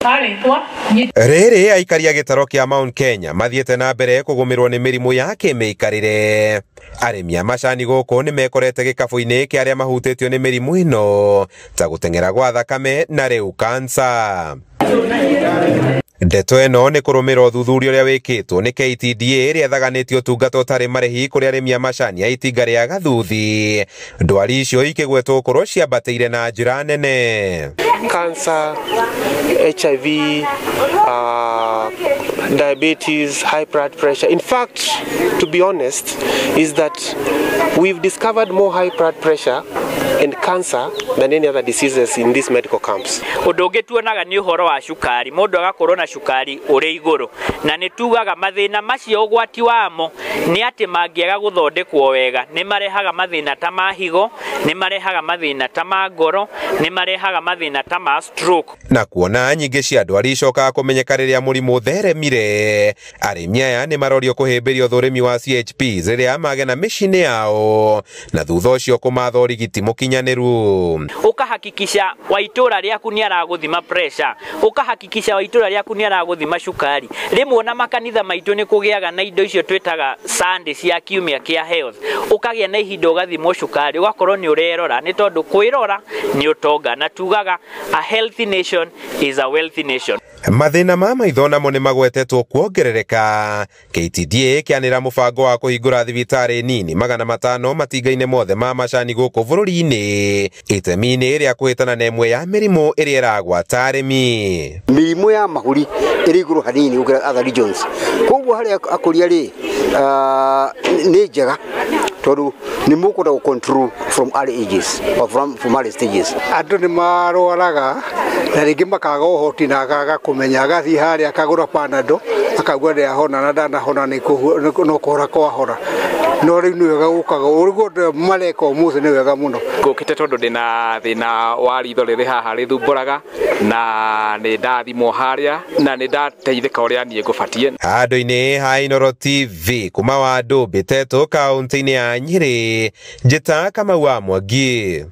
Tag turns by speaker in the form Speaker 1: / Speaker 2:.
Speaker 1: Rĩrĩ aikari a gĩtaro kĩa Mount Kenya mathiĩte na mbere kũgũmĩrwo nĩ mĩrimũ ya kĩmĩikarĩre. Arĩmi a macani gũkũ nĩ mekorete gĩkabũ-inĩ kĩa arĩa mahutĩtio nĩ mĩrimũ ĩno ta gũteng'era gwa thakame na rĩu kansa. Ndeto ĩno nĩ kũrũmĩrĩra ũthuthuria ũrĩa wĩkĩtwo nĩ KTDA ĩrĩa ĩthaganĩtie ũtungata ũtarĩ marĩhi kũrĩ arĩmi a macani a itinga rĩa Gathuthi. Ndwari icio ikĩgwetwo gũkorwo ciambatĩire na njĩra nene.
Speaker 2: Cancer, HIV, diabetes, high blood pressure. In fact, to be honest, is that we've discovered more high blood pressure and cancer than any other diseases in these medical camps.
Speaker 3: Ũndũ ũngĩ tuonaga nĩ ũhoro wa cukari, mũndũ agakorwo na cukari ũrĩ igũrũ, na nĩ tugaga mathĩna macio ũgwati wamo nĩ atĩ mangĩaga gũthondekwo wega nĩ marehaga mathĩna ta ma higo, nĩ marehaga mathĩna ta ma ngoro, nĩ marehaga mathĩna ta ma stroke.
Speaker 1: Na kuona nyingĩ cia ndwari icokaga kũmenyeka rĩrĩa mũrimũ ũtheremire, arĩmi aya nĩ marorio kũhĩmbĩria ũthũrimi wa CHPs rĩrĩa magena mĩciĩ-inĩ yao na thutha ũcio kũmatha ũrigiti mũkinyanĩru.
Speaker 3: Ũkahakikisha wa itũra rĩaku nĩ aragũthima pressure, ũkahakikisha wa itũra rĩaku nĩ aragũthima cukari. Rĩmwe ona makanitha maitũ nĩ kũgĩaga na indo icio twĩtaga Sunday cia kiumia kĩa health, ũkagĩa na ihinda ũgathimwo cukari, ũgakorwo nĩ ũrerora, nĩ tondũ kwĩrora nĩ ũtonga, na tugaga a healthy nation is a wealthy nation.
Speaker 1: Mathĩna ma maitho namo nĩ magwetetwo kuongerereka. KTDA kĩanĩra mũbango wa kũhingũra thibitarĩ nini 500 matinga-inĩ mothe ma macani gũkũ bũrũri-inĩ, itemi-inĩ rĩa kũhĩtana na ĩmwe ya mĩrimũ ĩrĩa ĩragwata arĩmi.
Speaker 4: Mĩrimũ ya mahũri ĩrĩ igũrũ hanini gũkĩra other regions, koguo harĩa akũria rĩ nĩ njega tondũ nĩ mũkwenda gũ control from early ages or from early stages.
Speaker 5: Andũ nĩ marwaraga na rĩngĩ makaga ũhoti na akaga kũmenya, agathiĩ harĩa akagũra Panadol akauga ndĩahona na ndanahona no kũhora kwahora, no rĩu nĩ wega gũkaga ũguo mareka ũmũthĩ nĩ wega mũno.
Speaker 6: Ngũkĩte tondũ ndĩna thĩna wa ritho rĩrĩ haha rĩthumbũraga na nĩ ndathimwo harĩa na nĩ ndateithĩka ũrĩa niĩ ngũbatiĩ.
Speaker 1: Handũ-inĩ ha Inooro TV kuma wa Ndũmbĩ Tetũ kaũntĩ-inĩ ya Nyĩrĩ, njĩta Kamau wa Mwangi.